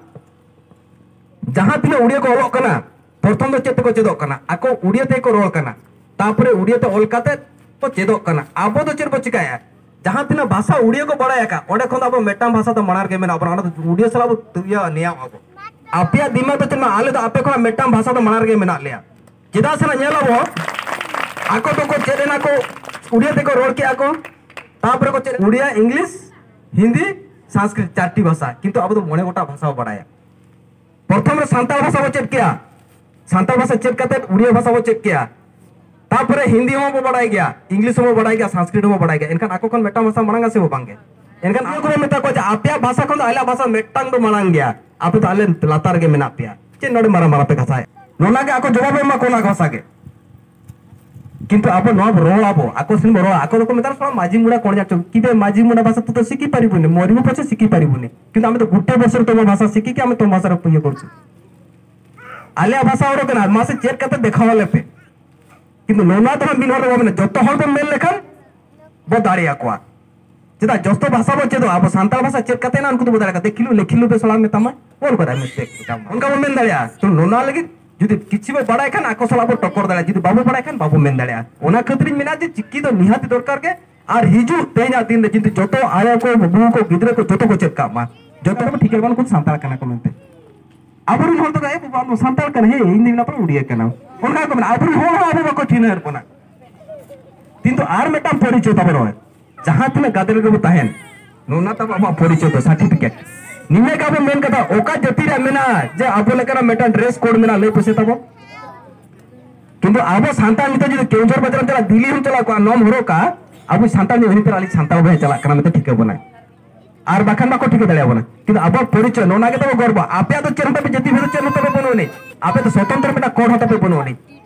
ᱡᱟᱦᱟᱸ ᱛᱤᱱᱟᱹᱜ ᱩᱲᱤᱭᱟ ᱠᱚ ᱚᱞᱚᱜ ᱠᱟᱱᱟ, ᱯᱨᱚᱛᱷᱚᱢ ᱫᱚ ᱪᱮᱫ ᱛᱮᱠᱚ ᱪᱮᱫᱚᱜ ᱠᱟᱱᱟ? ᱟᱠᱚ ᱩᱲᱤᱭᱟ ᱛᱮᱠᱚ ᱨᱚᱲ ᱠᱟᱱᱟ, ᱛᱟᱨᱯᱚᱨᱮ ᱩᱲᱤᱭᱟ ᱛᱮ ᱚᱞ ᱠᱟᱛᱮ ᱠᱚ ᱪᱮᱫᱚᱜ ᱠᱟᱱᱟ᱾ ᱟᱵᱚ ᱫᱚ ᱪᱮᱫ ᱵᱚ ᱪᱤᱠᱟᱭᱟ? ᱡᱟᱦᱟᱸ ᱛᱤᱱᱟᱹᱜ ᱵᱷᱟᱥᱟ ᱩᱲᱤᱭᱟ ᱠᱚ ᱵᱟᱲᱟᱭ ᱟᱠᱟᱫ, ᱚᱸᱰᱮ ᱠᱷᱚᱱ ᱫᱚ ᱟᱵᱚ ᱢᱤᱫᱴᱟᱝ ᱵᱷᱟᱥᱟ ᱫᱚ ᱢᱟᱲᱟᱝ ᱨᱮᱜᱮ ᱢᱮᱱᱟᱜ ᱵᱚᱱᱟ, ᱚᱱᱟ ᱫᱚ ᱩᱲᱤᱭᱟ ᱥᱟᱞᱟᱜ ᱵᱚ ᱤᱭᱟᱹ ᱱᱮᱭᱟᱣ ᱟᱵᱚ᱾ ᱟᱯᱮᱭᱟᱜ ᱫᱤᱢᱟᱜᱽ ᱫᱚ ᱪᱮᱫ ᱢᱟ, ᱟᱞᱮ ᱫᱚ ᱟᱯᱮ ᱠᱷᱚᱱᱟᱜ ᱢᱤᱫᱴᱟᱝ ᱵᱷᱟᱥᱟ ᱫᱚ ᱢᱟᱲᱟᱝ ᱨᱮᱜᱮ ᱢᱮᱱᱟᱜ ᱞᱮᱭᱟ᱾ ᱪᱮᱫᱟᱜ ᱥᱮ ᱱᱟᱜ ᱧᱮᱞ ᱟᱵᱚ, ᱟᱠᱚ ᱫᱚᱠᱚ ᱪᱮᱫ ᱮᱱᱟ ᱠᱚ, ᱩᱲᱤᱭᱟ ᱛᱮᱠᱚ ᱨᱚᱲ ᱠᱮᱜᱼᱟ ᱠᱚ, ᱛᱟᱨᱯᱚᱨᱮ ᱠᱚ ᱪᱮᱫ ᱩᱲᱤᱭᱟ, ᱤᱝᱞᱤᱥ, ᱦᱤᱱᱫᱤ, ᱥᱟᱝᱥᱠᱨᱤᱛ, ᱪᱟᱨᱴᱤ ᱵᱷᱟᱥᱟ, ᱠᱤᱱᱛᱩ ᱟᱵᱚ ᱫᱚ ᱢᱚᱬᱮ ᱜᱚᱴᱟᱝ ᱵᱷᱟᱥᱟ ᱵᱚ ᱵᱟᱲᱟᱭᱟ᱾ ᱯᱨᱚᱛᱷᱚᱢ ᱨᱮ ᱥᱟᱱᱛᱟᱲ ᱵᱷᱟᱥᱟ ᱵᱚ ᱪᱮᱫ ᱠᱮᱭᱟ, ᱥᱟᱱᱛᱟᱲ ᱵᱷᱟᱥᱟ ᱪᱮᱫ ᱠᱟᱛᱮ ᱩᱲᱤᱭᱟ ᱵᱷᱟᱥᱟ ᱵᱚ ᱪᱮᱫ ᱠᱮᱭᱟ, ᱛᱟᱯᱚᱨᱮ ᱦᱤᱱᱫᱤ ᱦᱚᱸ ᱵᱚ ᱵᱟᱲᱟᱭ ᱜᱮᱭᱟ, ᱤᱝᱞᱤᱥ ᱦᱚᱸ ᱵᱚ ᱵᱟᱲᱟᱭ ᱜᱮᱭᱟ, ᱥᱟᱱᱥᱠᱨᱤᱴ ᱦᱚᱸ ᱵᱚ ᱵᱟᱲᱟᱭ ᱜᱮᱭᱟ, ᱮᱱᱠᱷᱟᱱ ᱟᱠᱚ ᱠᱷᱚᱱ ᱢᱤᱫᱴᱟᱝ ᱵᱷᱟᱥᱟ ᱢᱟᱲᱟᱝ ᱟ ᱥᱮ ᱵᱚ ᱵᱟᱝ ᱜᱮ? ᱮᱱᱠᱷᱟᱱ ᱟᱠᱚ ᱠᱚ ᱢᱮᱛᱟ ᱠᱚᱣᱟ ᱡᱮ ᱟᱯᱮᱭᱟᱜ ᱵᱷᱟᱥᱟ ᱠᱷᱚᱱ ᱫᱚ ᱟᱞᱮᱭᱟᱜ ᱵᱷᱟᱥᱟ ᱢᱤᱫᱴᱟᱝ ᱫᱚ ᱢᱟᱲᱟᱝ ᱜᱮᱭᱟ, ᱟᱯᱮ ᱫᱚ ᱟᱞᱮ ᱞᱟᱛᱟᱨ ᱨᱮᱜᱮ ᱢᱮᱱᱟᱜ ᱯᱮᱭᱟ, ᱪᱮᱫ ᱱᱚᱰᱮ ᱢᱟᱨᱟᱝ ᱢᱟᱨᱟᱝ ᱯᱮ ᱠᱟᱛᱷᱟᱭᱟ? ᱱᱚᱣᱟ ᱜᱮ ᱟᱠᱚ ᱡᱚᱵᱟᱵ ᱮ ᱮᱢᱟ ᱠᱚᱣᱟ ᱚᱱᱟ ᱵᱷᱟᱥᱟ ᱜᱮ᱾ ᱠᱤᱱᱛᱩ ᱟᱵᱚ ᱱᱚᱣᱟ ᱵᱚ ᱨᱚᱲ ᱟᱵᱚ, ᱟᱠᱚ ᱥᱮᱱ ᱵᱚ ᱨᱚᱲᱟ, ᱟᱠᱚ ᱫᱚᱠᱚ ᱢᱮᱛᱟᱜᱼᱟ, "ᱥᱟᱞᱟ ᱢᱟᱹᱡᱷᱤ ᱢᱩᱰᱟ ᱠᱚᱬᱡᱟ ᱪᱚ, ᱠᱤᱵᱮ ᱢᱟᱹᱡᱷᱤ ᱢᱩᱰᱟ ᱵᱷᱟᱥᱟ ᱛᱮ ᱥᱤᱠᱤ ᱯᱟᱨᱤᱵᱩᱱᱤ, ᱢᱚᱨᱤᱵᱩ ᱯᱚᱪᱷᱮ ᱥᱤᱠᱤ ᱯᱟᱨᱤᱵᱩᱱᱤ, ᱠᱤᱱᱛᱩ ᱟᱢ ᱫᱚ ᱜᱩᱴᱮ ᱵᱚᱥᱚᱨ ᱛᱚᱢᱟ ᱵᱷᱟᱥᱟ ᱥᱤᱠᱤ ᱠᱤ ᱟᱢ ᱛᱚᱢᱟ ᱵᱷᱟᱥᱟ ᱨᱮ ᱯᱩᱭᱟᱹ ᱠᱚᱨᱪᱷᱮ?" ᱟᱞᱮᱭᱟᱜ ᱵᱷᱟᱥᱟ ᱚᱰᱚᱠ ᱠᱟᱱᱟ, ᱢᱟᱥᱮ ᱪᱮᱫ ᱠᱟᱛᱮ ᱫᱮᱠᱷᱟᱣ ᱟᱞᱮ ᱯᱮ᱾ ᱠᱤᱱᱛᱩ ᱱᱚᱣᱟ ᱫᱚ ᱦᱟᱸᱜ ᱢᱤᱫ ᱦᱚᱲ ᱫᱚ ᱵᱟᱵᱚ ᱢᱮᱱᱟ, ᱡᱚᱛᱚ ᱦᱚᱲ ᱵᱚᱱ ᱢᱮᱱ ᱞᱮᱠᱷᱟᱱ ᱵᱚ ᱫᱟᱲᱮᱭᱟᱠᱚᱣᱟ᱾ ᱪᱮᱫᱟᱜ ᱡᱚᱛᱚ ᱵᱷᱟᱥᱟ ᱵᱚ ᱪᱮᱫᱚᱜᱼᱟ, ᱟᱵᱚ ᱥᱟᱱᱛᱟᱲ ᱵᱷᱟᱥᱟ ᱪᱮᱫ ᱠᱟᱛᱮ ᱮᱱᱟ ᱩᱱᱠᱩ ᱫᱚᱵᱚ ᱫᱟᱲᱮᱭᱟᱜᱼᱟ, ᱫᱮᱠᱷᱤᱞᱩ ᱞᱮᱠᱷᱤᱞᱩ ᱵᱮᱥ ᱦᱚᱲᱟᱜ ᱢᱮᱛᱟᱢᱟ, ᱚᱞ ᱠᱟᱫᱟᱭ ᱢᱤᱫᱴᱮᱡ ᱠᱤᱛᱟᱵ᱾ ᱚᱱᱠᱟ ᱵᱚ ᱢᱮᱱ ᱫᱟᱲᱮᱭᱟᱜᱼᱟ᱾ ᱛᱚ ᱱᱚᱣᱟ ᱞᱟᱹᱜᱤᱫ ᱡᱩᱫᱤ ᱠᱤᱪᱷᱩ ᱵᱚ ᱵᱟᱲᱟᱭ ᱠᱷᱟᱱ ᱟᱠᱚ ᱥᱟᱞᱟᱜ ᱵᱚ ᱴᱚᱠᱚᱨ ᱫᱟᱲᱮᱭᱟᱜᱼᱟ, ᱡᱩᱫᱤ ᱵᱟᱵᱚ ᱵᱟᱲᱟᱭ ᱠᱷᱟᱱ ᱵᱟᱵᱚ ᱢᱮᱱ ᱫᱟᱲᱮᱭᱟᱜᱼᱟ᱾ ᱚᱱᱟ ᱠᱷᱟᱹᱛᱤᱨᱤᱧ ᱢᱮᱱᱟ ᱡᱮ ᱪᱤᱠᱤ ᱫᱚ ᱱᱤᱦᱟᱹᱛ ᱫᱚᱨᱠᱟᱨ ᱜᱮ, ᱟᱨ ᱦᱤᱡᱩᱜ ᱛᱮᱦᱮᱧᱟᱜ ᱫᱤᱱ ᱨᱮ ᱡᱩᱫᱤ ᱡᱚᱛᱚ ᱟᱭᱳ ᱠᱚ, ᱵᱟᱹᱵᱩ ᱠᱚ, ᱜᱤᱫᱽᱨᱟᱹ ᱠᱚ ᱡᱚᱛᱚ ᱠᱚ ᱪᱮᱫ ᱠᱟᱜ ᱢᱟ, ᱡᱚᱛᱚ ᱦᱚᱲ ᱵᱚ ᱴᱷᱤᱠᱟᱹ ᱵᱟᱝ ᱠᱚ ᱥᱟᱱᱛᱟᱲ ᱠᱟᱱᱟ ᱠᱚ ᱢᱮᱱᱛᱮ᱾ ᱟᱵᱚᱨᱮᱱ ᱦᱚᱲ ᱫᱚ, "ᱮ ᱵᱟᱵᱟ, ᱟᱢ ᱫᱚ ᱥᱟᱱᱛᱟᱲ ᱠᱟᱱᱟ, ᱦᱮ, ᱤᱧ ᱫᱚ ᱢᱮᱱᱟ ᱯᱮ ᱩᱲᱤᱭᱟ ᱠᱟᱱᱟ", ᱚᱱᱠᱟ ᱠᱚ ᱢᱮᱱᱟ᱾ ᱟᱵᱚᱨᱮᱱ ᱦᱚᱲ ᱦᱚᱸ ᱟᱵᱚ ᱵᱟᱠᱚ ᱪᱤᱱᱦᱟᱹᱣ ᱵᱚᱱᱟ᱾ ᱠᱤᱱᱛᱩ ᱟᱨ ᱢᱤᱫᱴᱟᱝ ᱯᱚᱨᱤᱪᱚᱭ ᱛᱟᱵᱚᱱ ᱱᱚᱜᱼᱚᱭ, ᱡᱟᱦᱟᱸ ᱛᱤᱱᱟᱹᱜ ᱜᱟᱫᱮᱞ ᱨᱮᱜᱮ ᱵᱚ ᱛᱟᱦᱮᱱ, ᱱᱚᱣᱟ ᱛᱟᱵᱚ ᱟᱵᱚᱣᱟᱜ ᱯᱚᱨᱤᱪᱚᱭ ᱫᱚ, ᱥᱟᱨᱴᱤᱯᱷᱤᱠᱮᱴ᱾ ᱱᱤᱭᱟᱹ ᱜᱮ ᱟᱵᱚ ᱢᱮᱱ ᱠᱟᱛᱷᱟ, ᱚᱠᱟ ᱡᱟᱹᱛᱤ ᱨᱮᱭᱟᱜ ᱢᱮᱱᱟᱜᱼᱟ ᱡᱮ ᱟᱵᱚ ᱞᱮᱠᱟᱱᱟᱜ ᱢᱤᱫᱴᱟᱝ ᱰᱨᱮᱥ ᱠᱳᱰ ᱢᱮᱱᱟᱜᱼᱟ, ᱞᱟᱹᱭ ᱯᱮᱥᱮ ᱛᱟᱵᱚ? ᱠᱤᱱᱛᱩ ᱟᱵᱚ ᱥᱟᱱᱛᱟᱲ ᱱᱤᱛᱚᱜ ᱡᱩᱫᱤ ᱠᱮᱣᱡᱷᱚᱨ ᱵᱟᱡᱟᱨ ᱮᱢ ᱪᱟᱞᱟᱜᱼᱟ, ᱫᱤᱞᱞᱤ ᱦᱚᱸᱢ ᱪᱟᱞᱟᱣ ᱠᱚᱜᱼᱟ, ᱱᱚᱣᱟᱢ ᱦᱚᱨᱚᱜ ᱠᱟᱜᱼᱟ, ᱟᱵᱚ ᱥᱟᱱᱛᱟᱲ ᱱᱤᱭᱟᱹ ᱦᱤᱱᱛᱮ ᱟᱞᱤᱧ ᱥᱟᱱᱛᱟᱲ ᱵᱚᱭᱦᱟ ᱪᱟᱞᱟᱜ ᱠᱟᱱᱟ ᱢᱮᱱᱛᱮ ᱴᱷᱤᱠᱟᱹ ᱵᱚᱱᱟᱭ᱾ ᱟᱨ ᱵᱟᱠᱷᱟᱱ ᱵᱟᱠᱚ ᱴᱷᱤᱠᱟᱹ ᱫᱟᱲᱮᱭᱟᱵᱚᱱᱟ᱾ ᱠᱤᱱᱛᱩ ᱟᱵᱚᱣᱟᱜ ᱯᱚᱨᱤᱪᱚᱭ, ᱱᱚᱜᱼᱚ ᱱᱟ ᱜᱮ ᱛᱟᱵᱚ ᱜᱚᱨᱵᱚ᱾ ᱟᱯᱮᱭᱟᱜ ᱫᱚ ᱪᱮᱫ ᱦᱚᱸ ᱛᱟᱯᱮ ᱡᱟᱹᱛᱤ ᱵᱷᱮᱫ ᱪᱮᱫ ᱦᱚᱸ ᱛᱟᱯᱮ ᱵᱟᱹᱱᱩᱜ ᱟᱹᱱᱤᱡ, ᱟᱯᱮ ᱫᱚ ᱥᱚᱛᱚᱱᱛᱨᱚ ᱢᱤᱫᱴᱟᱝ ᱠᱳᱰ ᱦᱚᱸ ᱛᱟᱯᱮ ᱵᱟᱹᱱᱩᱜ ᱟᱹᱱᱤᱡ,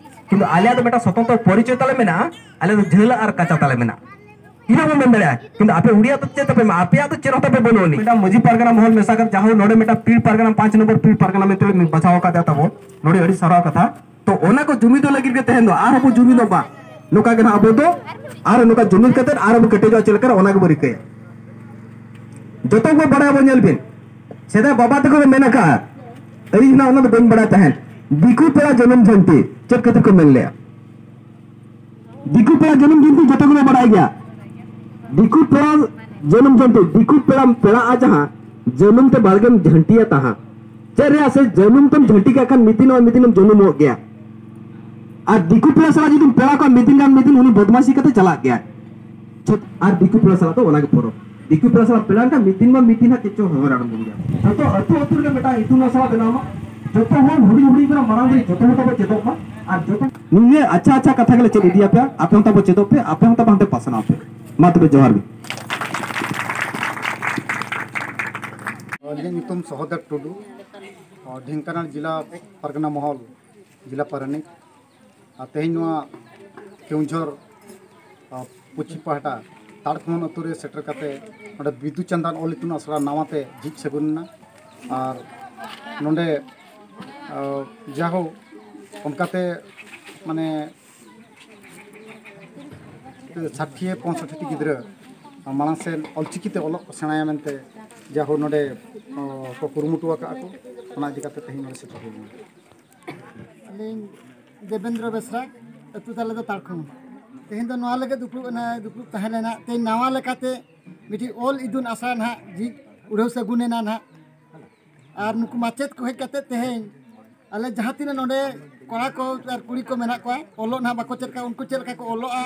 ᱠᱤᱱᱛᱩ ᱟᱞᱮᱭᱟᱜ ᱫᱚ ᱢᱤᱫᱴᱟᱝ ᱥᱚᱛᱚᱱᱛᱨᱚ ᱯᱚᱨᱤᱪᱚᱭ ᱛᱟᱞᱮ ᱢᱮᱱᱟᱜᱼᱟ, ᱟᱞᱮ ᱫᱚ ᱡᱷᱟᱹᱞᱟᱜ ᱟᱨ ᱠᱟᱪᱟ ᱛᱟᱞᱮ ᱢᱮᱱᱟᱜᱼᱟ᱾ ᱤᱱᱟᱹ ᱵᱚᱱ ᱢᱮᱱ ᱫᱟᱲᱮᱭᱟᱜᱼᱟ, ᱠᱤᱱᱛᱩ ᱟᱯᱮ ᱩᱲᱤᱭᱟ ᱫᱚ ᱪᱮᱫ ᱛᱟᱯᱮ ᱢᱮᱱᱟᱜᱼᱟ? ᱟᱯᱮᱭᱟᱜ ᱫᱚ ᱪᱮᱫ ᱦᱚᱸ ᱛᱟᱯᱮ ᱵᱟᱹᱱᱩᱜ ᱟᱹᱱᱤᱡ᱾ ᱢᱤᱫᱴᱟᱝ ᱢᱟᱹᱡᱷᱤ ᱯᱟᱨᱜᱟᱱᱟ ᱢᱚᱦᱚᱞ ᱢᱮᱥᱟ ᱠᱟᱛᱮ ᱡᱟᱦᱟᱸ ᱱᱚᱰᱮ ᱢᱤᱫᱴᱟᱝ ᱯᱤᱲ ᱯᱟᱨᱜᱟᱱᱟ, ᱯᱟᱸᱪ ᱱᱚᱢᱵᱚᱨ ᱯᱤᱲ ᱯᱟᱨᱜᱟᱱᱟ ᱢᱮᱱᱛᱮ ᱞᱮ ᱵᱟᱪᱷᱟᱣ ᱟᱠᱟᱫ ᱛᱟᱵᱚ, ᱱᱚᱰᱮ ᱟᱹᱰᱤ ᱥᱟᱨᱦᱟᱣ ᱠᱟᱛᱷᱟ᱾ ᱛᱚ ᱚᱱᱟ ᱠᱚ ᱡᱩᱢᱤᱫᱚᱜ ᱞᱟᱹᱜᱤᱫ ᱜᱮ ᱛᱮᱦᱮᱧ ᱫᱚ ᱟᱨᱦᱚᱸ ᱵᱚ ᱡᱩᱢᱤᱫᱚᱜ ᱢᱟ᱾ ᱱᱚᱝᱠᱟ ᱜᱮ ᱱᱟᱦᱟᱜ ᱟᱵᱚ ᱫᱚ ᱟᱨ ᱱᱚᱝᱠᱟ ᱡᱩᱢᱤᱫ ᱠᱟᱛᱮ ᱟᱨ ᱵᱚ ᱠᱮᱴᱮᱡᱚᱜᱼᱟ ᱪᱮᱫ ᱞᱮᱠᱟ ᱨᱮ, ᱚᱱᱟ ᱜᱮᱵᱚ ᱨᱤᱠᱟᱹᱭᱟ᱾ ᱡᱚᱛᱚ ᱜᱮ ᱵᱟᱲᱟᱭ ᱵᱚ, ᱧᱮᱞ ᱵᱤᱱ, ᱥᱮᱫᱟᱭ ᱵᱟᱵᱟ ᱛᱟᱠᱚ ᱠᱚ ᱢᱮᱱ ᱟᱠᱟᱫᱼᱟ, ᱤᱧ ᱦᱚᱸ ᱚᱱᱟ ᱫᱚ ᱵᱟᱹᱧ ᱵᱟᱲᱟᱭ ᱛᱟᱦᱮᱸᱫ, ᱫᱤᱠᱩ ᱯᱮᱲᱟ ᱡᱚᱱᱚᱢ ᱡᱷᱟᱹᱱᱴᱤ ᱪᱮᱫ ᱠᱷᱟᱹᱛᱤᱨ ᱠᱚ ᱢᱮᱱ ᱞᱮᱜᱼᱟ? ᱫᱤᱠᱩ ᱯᱮᱲᱟ ᱡᱚᱱᱚᱢ ᱡᱷᱟᱹᱱᱴᱤ ᱡᱚᱛᱚ ᱜᱮᱵᱚ ᱵᱟᱲᱟᱭ ᱜᱮᱭᱟ᱾ ᱫᱤᱠᱩ ᱯᱮᱲᱟ ᱡᱟᱹᱱᱩᱢ ᱡᱷᱟᱹᱱᱴᱤ, ᱫᱤᱠᱩ ᱯᱮᱲᱟᱢ ᱯᱮᱲᱟᱜᱼᱟ ᱡᱟᱦᱟᱸ, ᱡᱟᱹᱱᱩᱢ ᱛᱮ ᱵᱟᱲᱜᱮᱢ ᱡᱷᱟᱹᱱᱴᱤᱭᱟ ᱛᱟᱦᱟᱸ᱾ ᱪᱮᱫ ᱨᱮᱭᱟᱜ ᱥᱮ ᱡᱟᱹᱱᱩᱢ ᱛᱮᱢ ᱡᱷᱟᱹᱱᱴᱤ ᱠᱟᱜ ᱠᱷᱟᱱ ᱢᱤᱫ ᱫᱤᱱ ᱵᱟᱝ ᱢᱤᱫ ᱫᱤᱱᱮᱢ ᱡᱟᱹᱱᱩᱢᱚᱜ ᱜᱮᱭᱟ᱾ ᱟᱨ ᱫᱤᱠᱩ ᱯᱮᱲᱟ ᱥᱟᱞᱟᱜ ᱡᱩᱫᱤᱢ ᱯᱮᱲᱟ ᱠᱚᱜᱼᱟ, ᱢᱤᱫ ᱫᱤᱱ ᱵᱟᱝ ᱢᱤᱫ ᱫᱤᱱ ᱩᱱᱤ ᱵᱚᱫᱢᱟᱥᱤ ᱠᱟᱛᱮ ᱪᱟᱞᱟᱜ ᱜᱮᱭᱟ᱾ ᱪᱷᱩᱴ, ᱟᱨ ᱫᱤᱠᱩ ᱯᱮᱲᱟ ᱥᱟᱞᱟᱜ ᱫᱚ ᱚᱱᱟ ᱜᱮ ᱯᱚᱨᱚᱵᱽ᱾ ᱫᱤᱠᱩ ᱯᱮᱲᱟ ᱥᱟᱞᱟᱜ ᱯᱮᱲᱟ ᱞᱮᱱᱠᱷᱟᱱ ᱢᱤᱫ ᱫᱤᱱ ᱵᱟᱝ ᱢᱤᱫ ᱫᱤᱱ ᱦᱟᱸᱜ ᱪᱮᱫ ᱪᱚ ᱦᱚᱸ ᱨᱟᱲ ᱵᱚᱱ ᱜᱮᱭᱟ᱾ ᱡᱚᱛᱚ ᱟᱹᱛᱩ ᱟᱹᱛᱩ ᱨᱮᱜᱮ ᱢᱤᱫᱴᱟᱝ ᱤᱛᱩᱱ ᱟᱥᱲᱟ ᱵᱮᱱᱟᱣ ᱢᱟ᱾ ᱡᱚᱛᱚ ᱦᱚᱲ ᱦᱩᱰᱤᱧ ᱦᱩᱰᱤᱧ ᱠᱷᱚᱱᱟᱜ ᱢᱟᱨᱟᱝ ᱫᱷᱟᱹᱵᱤᱡ ᱡᱚᱛᱚ ᱦᱚᱲ ᱛᱟᱵᱚ ᱪᱮᱫᱚᱜ ᱢᱟ᱾ ᱟᱨ ᱡᱚᱛᱚ ᱱᱤᱭᱟᱹ ᱟᱪᱪᱷᱟ ᱟᱪᱪᱷᱟ ᱠᱟᱛᱷᱟ ᱜᱮᱞᱮ ᱪᱮᱫ ᱤᱫᱤᱭᱟᱯᱮᱭᱟ, ᱟᱯᱮ ᱦᱚᱸ ᱛᱟᱵᱚ ᱪᱮᱫᱚᱜ ᱯᱮ, ᱟᱯᱮ ᱦᱚᱸ ᱛᱟᱵᱚ ᱦᱟᱱᱛᱮ ᱯᱟᱥᱱᱟᱣ ᱯᱮ᱾ ᱢᱟ ᱛᱚᱵᱮ ᱡᱚᱦᱟᱨ ᱜᱮ᱾ ᱤᱧᱟᱹᱜ ᱧᱩᱛᱩᱢ ᱥᱚᱦᱚᱫᱮᱵ ᱴᱩᱰᱩ, ᱰᱷᱮᱝᱠᱟᱱᱟᱞ ᱡᱮᱞᱟ ᱯᱟᱨᱜᱟᱱᱟ ᱢᱚᱦᱚᱞ, ᱡᱮᱞᱟ ᱯᱟᱨᱟᱱᱤᱠ᱾ ᱟᱨ ᱛᱮᱦᱮᱧ ᱱᱚᱣᱟ ᱠᱮᱣᱚᱱᱡᱷᱚᱨ, ᱟ, ᱯᱚᱪᱷᱤᱢ ᱯᱟᱦᱴᱟ ᱛᱟᱲᱠᱷᱚᱢᱚᱱ ᱟᱹᱛᱩ ᱨᱮ ᱥᱮᱴᱮᱨ ᱠᱟᱛᱮ ᱱᱚᱰᱮ ᱵᱤᱫᱩ ᱪᱟᱸᱫᱟᱱ ᱚᱞ ᱤᱛᱩᱱ ᱟᱥᱲᱟ ᱱᱟᱣᱟ ᱛᱮ ᱡᱷᱤᱡ ᱥᱟᱹᱜᱩᱱ ᱮᱱᱟ᱾ ᱟᱨ ᱱᱚᱰᱮ, ᱟ, ᱡᱟᱦᱳ ᱚᱱᱠᱟᱛᱮ ᱢᱟᱱᱮ ᱥᱟᱴᱷᱤᱭᱮ ᱯᱚᱸᱭᱥᱚᱴᱴᱤ ᱜᱤᱫᱽᱨᱟᱹ ᱢᱟᱲᱟᱝ ᱥᱮᱫ ᱚᱞᱪᱤᱠᱤ ᱛᱮ ᱚᱞᱚᱜ ᱠᱚ ᱥᱮᱬᱟᱭᱟ ᱢᱮᱱᱛᱮ ᱡᱟᱦᱳ ᱱᱚᱰᱮ, ᱚ, ᱠᱚ ᱠᱩᱨᱩᱢᱩᱴᱩ ᱟᱠᱟᱫᱼᱟ ᱠᱚ, ᱚᱱᱟ ᱤᱫᱤ ᱠᱟᱛᱮ ᱛᱮᱦᱮᱧ ᱱᱚᱰᱮ ᱥᱮᱴᱮᱨ ᱦᱩᱭ ᱞᱮᱱᱟ᱾ ᱟᱹᱞᱤᱧ ᱫᱮᱵᱮᱱᱫᱨᱚ ᱵᱮᱥᱨᱟ, ᱟᱹᱛᱩ ᱛᱟᱞᱮ ᱫᱚ ᱛᱟᱲᱠᱷᱚᱢ᱾ ᱛᱮᱦᱮᱧ ᱫᱚ ᱱᱚᱣᱟ ᱞᱟᱹᱜᱤᱫ ᱫᱩᱯᱲᱩᱵ ᱮᱱᱟ, ᱫᱩᱯᱲᱩᱵ ᱛᱟᱦᱮᱸ ᱞᱮᱱᱟ, ᱛᱮᱦᱮᱧ ᱱᱟᱣᱟ ᱞᱮᱠᱟᱛᱮ ᱢᱤᱫᱴᱤᱡ ᱚᱞ ᱤᱛᱩᱱ ᱟᱥᱲᱟ ᱱᱟᱦᱟᱜ ᱡᱷᱤᱡ ᱩᱰᱷᱟᱹᱣ ᱥᱟᱹᱜᱩᱱ ᱮᱱᱟ ᱱᱟᱦᱟᱜ᱾ ᱟᱨ ᱱᱩᱠᱩ ᱢᱟᱪᱮᱫ ᱠᱚ ᱦᱮᱡ ᱠᱟᱛᱮ ᱛᱮᱦᱮᱧ ᱟᱞᱮ ᱡᱟᱦᱟᱸ ᱛᱤᱱᱟᱹᱜ ᱱᱚᱰᱮ ᱠᱚᱲᱟ ᱠᱚ ᱟᱨ ᱠᱩᱲᱤ ᱠᱚ ᱢᱮᱱᱟᱜ ᱠᱚᱣᱟ, ᱚᱞᱚᱜ ᱱᱟᱦᱟᱜ ᱵᱟᱠᱚ ᱪᱮᱫ ᱠᱟᱜᱼᱟ, ᱩᱱᱠᱩ ᱪᱮᱫ ᱞᱮᱠᱟ ᱠᱚ ᱚᱞᱚᱜᱼᱟ,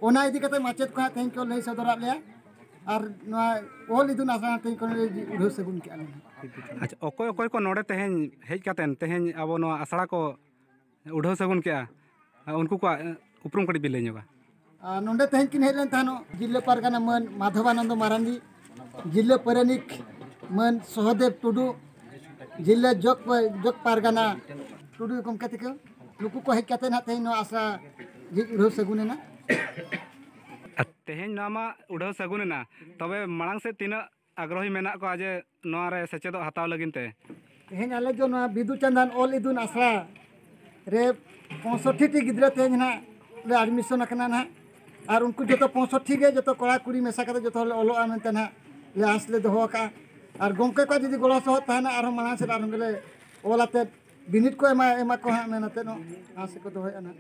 ᱚᱱᱟ ᱤᱫᱤ ᱠᱟᱛᱮ ᱢᱟᱪᱮᱫ ᱠᱚ ᱦᱟᱸᱜ ᱛᱮᱦᱮᱧ ᱠᱚ ᱞᱟᱹᱭ ᱥᱚᱫᱚᱨᱟᱫ ᱞᱮᱭᱟ᱾ ᱟᱨ ᱱᱚᱣᱟ ᱚᱞ ᱤᱛᱩᱱ ᱟᱥᱲᱟ ᱛᱮᱦᱮᱧ ᱠᱚ ᱱᱚᱰᱮ ᱩᱰᱷᱟᱹᱣ ᱥᱟᱹᱜᱩᱱ ᱠᱮᱜᱼᱟ ᱞᱮ᱾ ᱟᱪᱪᱷᱟ, ᱚᱠᱚᱭ ᱚᱠᱚᱭ ᱠᱚ ᱱᱚᱰᱮ ᱛᱮᱦᱮᱧ ᱦᱮᱡ ᱠᱟᱛᱮᱱ ᱛᱮᱦᱮᱧ ᱟᱵᱚ ᱱᱚᱣᱟ ᱟᱥᱲᱟ ᱠᱚ ᱩᱰᱷᱟᱹᱣ ᱥᱟᱹᱜᱩᱱ ᱠᱮᱜᱼᱟ, ᱩᱱᱠᱩ ᱠᱚᱣᱟᱜ ᱩᱯᱨᱩᱢ ᱠᱟᱹᱴᱤᱡ ᱵᱤᱱ ᱞᱟᱹᱭ ᱧᱚᱜᱟ? ᱟᱨ ᱱᱚᱰᱮ ᱛᱮᱦᱮᱧ ᱠᱤᱱ ᱦᱮᱡ ᱞᱮᱱ ᱛᱟᱦᱮᱱᱚᱜ ᱡᱤᱞᱟᱹ ᱯᱟᱨᱜᱟᱱᱟ ᱢᱟᱹᱱ ᱢᱟᱫᱷᱚᱵᱟᱱᱚᱱᱫᱚ ᱢᱟᱨᱟᱱᱰᱤ, ᱡᱤᱞᱟᱹ ᱯᱟᱨᱟᱱᱤᱠ ᱢᱟᱹᱱ ᱥᱚᱦᱚᱫᱮᱵ ᱴᱩᱰᱩ, ᱡᱤᱞᱟᱹ ᱡᱚᱜᱽ ᱯᱟ-, ᱡᱚᱜᱽ ᱯᱟᱨᱜᱟᱱᱟ ᱴᱩᱰᱩ ᱜᱚᱢᱠᱮ ᱛᱟᱠᱚ, ᱱᱩᱠᱩ ᱠᱚ ᱦᱮᱡ ᱠᱟᱛᱮ ᱱᱟᱦᱟᱜ ᱛᱮᱦᱮᱧ ᱱᱚᱣᱟ ᱟᱥᱲᱟ ᱡᱷᱤᱡ ᱩᱰᱷᱟᱹᱣ ᱥᱟᱹᱜᱩᱱ ᱮᱱᱟ᱾ ᱟᱨ ᱛᱮᱦᱮᱧ ᱱᱚᱣᱟ ᱢᱟ ᱩᱰᱷᱟᱹᱣ ᱥᱟᱹᱜᱩᱱ ᱮᱱᱟ, ᱛᱚᱵᱮ ᱢᱟᱲᱟᱝ ᱥᱮᱫ ᱛᱤᱱᱟᱹᱜ ᱟᱜᱽᱨᱚᱦᱤ ᱢᱮᱱᱟᱜ ᱠᱚᱣᱟ ᱡᱮ ᱱᱚᱣᱟ ᱨᱮ ᱥᱮᱪᱮᱫᱚᱜ ᱦᱟᱛᱟᱣ ᱞᱟᱹᱜᱤᱫ ᱛᱮ? ᱛᱮᱦᱮᱧ ᱟᱞᱮ ᱫᱚ ᱱᱚᱣᱟ ᱵᱤᱫᱩ ᱪᱟᱸᱫᱟᱱ ᱚᱞ ᱤᱛᱩᱱ ᱟᱥᱲᱟ ᱨᱮ ᱯᱚᱸᱭᱥᱚᱴᱴᱤ ᱴᱤ ᱜᱤᱫᱽᱨᱟᱹ ᱛᱮᱦᱮᱧ ᱱᱟᱦᱟᱜ ᱞᱮ ᱟᱰᱢᱤᱥᱚᱱ ᱟᱠᱟᱱᱟ ᱱᱟᱦᱟᱜ᱾ ᱟᱨ ᱩᱱᱠᱩ ᱡᱚᱛᱚ ᱯᱚᱸᱭᱥᱚᱴᱴᱤ ᱜᱮ ᱡᱚᱛᱚ ᱠᱚᱲᱟ ᱠᱩᱲᱤ ᱢᱮᱥᱟ ᱠᱟᱛᱮ ᱡᱚᱛᱚ ᱦᱚᱲ ᱞᱮ ᱚᱞᱚᱜᱼᱟ ᱢᱮᱱᱛᱮ ᱱᱟᱦᱟᱜ ᱞᱮ ᱟᱸᱥ ᱞᱮ ᱫᱚᱦᱚ ᱟᱠᱟᱫᱼᱟ᱾ ᱟᱨ ᱜᱚᱢᱠᱮ ᱠᱚᱣᱟᱜ ᱡᱩᱫᱤ ᱜᱚᱲᱚ ᱥᱚᱦᱚᱫ ᱛᱟᱦᱮᱱᱟ, ᱟᱨᱦᱚᱸ ᱢᱟᱲᱟᱝ ᱥᱮᱫ ᱟᱨᱦᱚᱸ ᱜᱮᱞᱮ ᱚᱞ ᱟᱛᱮᱫ ᱵᱤᱱᱤᱰ ᱠᱚ ᱮᱢᱟ, ᱮᱢᱟ ᱠᱚ ᱦᱟᱸᱜ ᱢᱮᱱ ᱟᱛᱮᱫ ᱦᱚᱸ ᱟᱸᱥ ᱠᱚ ᱫᱚᱦᱚᱭᱮᱫᱼᱟ ᱱᱟᱦᱟᱜ᱾